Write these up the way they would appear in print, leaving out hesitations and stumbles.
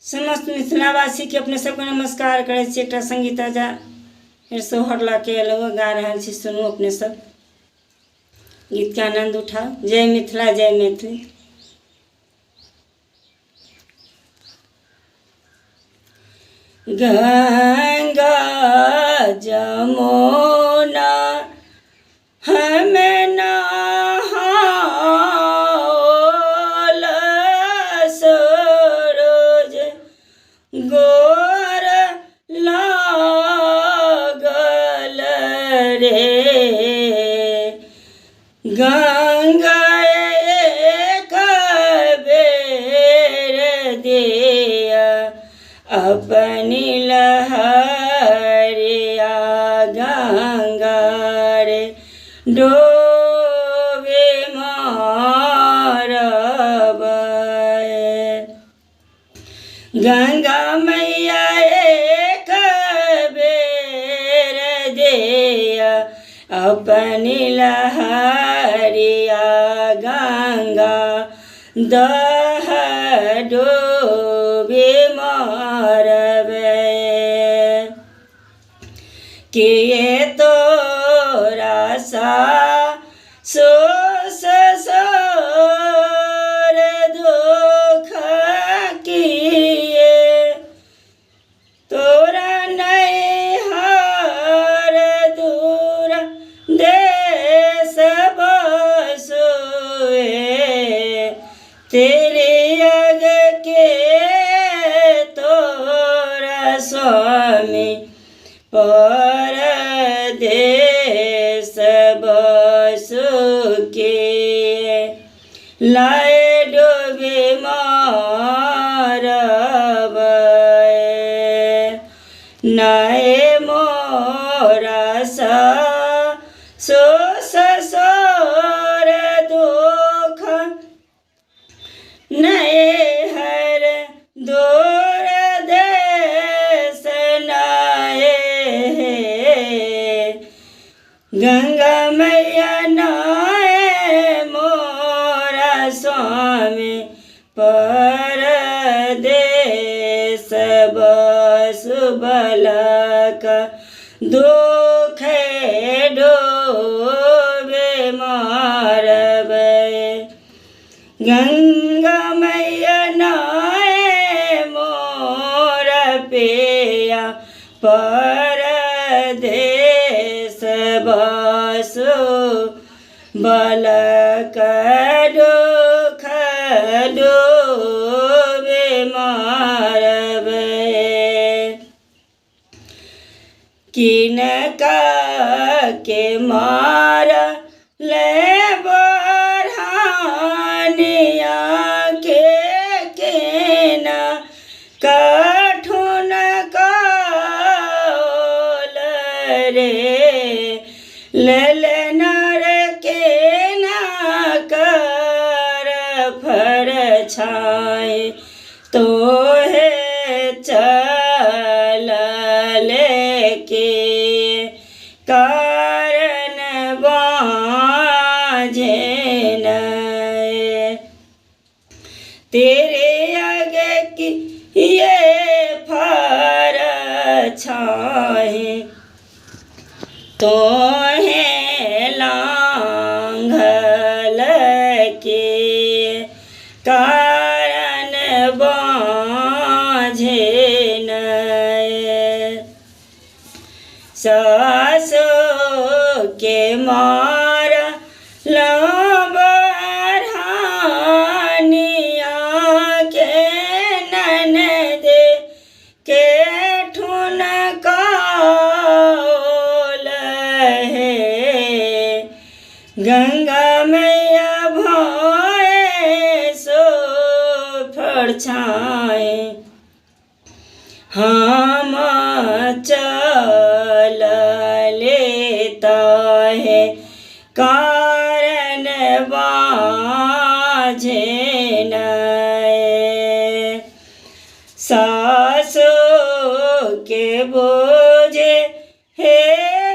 समस्त मिथिलावासीके अपने सबके नमस्कार करै छी। एकटा संगीता झा फेर सोहर लऽ के एलहुँ, गा रहल छी, सुनू अपने सब गीतके आनन्द उठाउ। जय मिथिला, जय मैथिली। गंगा जमुना हमें नहाओल, सरोज गोर लागल रे। गंगा एक बेर दिया अपनी लहरिया, गंगा रे डोबे मारब। गंगा मैया एक बेर दिया अपनी लहरिया, गंगा दह डूबे मारबे। किए तोरा सा सो ससुर दुख, किए तोरा नैहर दूर देश बसुए। तेरे अग के तोरा स्वामी परदेश बसु के लाए डूबे मारब। नए मोरा सा सो ससुर दुख, नए हर दूर देश नए। गंगा मैया नाए मोरा स्वामी परदेश बसु बलक दुख डूबे मारबे। गंगा मैया नाए मोर पिया परदेश बसु बलक दुख डूबे मारबे। किनका के मार ले बढ़ानिया के केना कठुन कौल रे, ले नर के ना कर फरछाई तोहे चल के कारण बाझे तेरे आगे की ये फरछाई तोहे लांघल के कारण बाझे। सासो के मार बढ़ानिया के ननद के ठुन कौल हे। गंगा मैया भोए सो फरछाए हम चल लेता है कारण बाझे। सासो के बोझे हे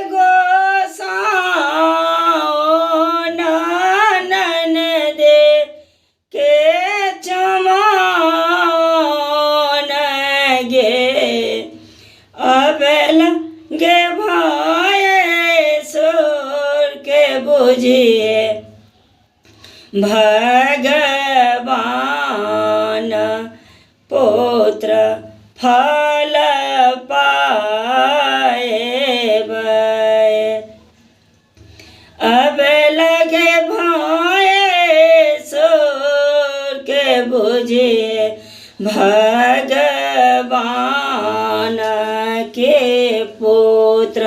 गोसाओ, ननद दे के चमान भगवान पुत्र फल पाएब। अब लगे भाए सोर के बुझे भगवान के पुत्र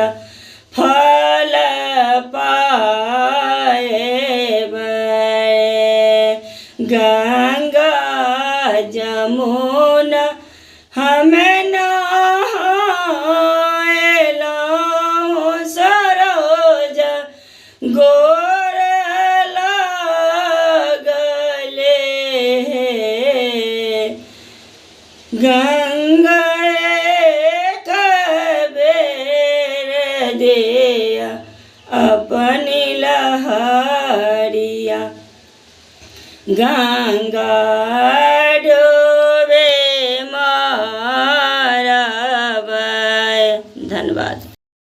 फल पाएब। गंगा जमुना हमें नहाएलहुँ सरोज गोर लागले हे। गंगा एक बेर दिया अपनी लहरिया, गंगा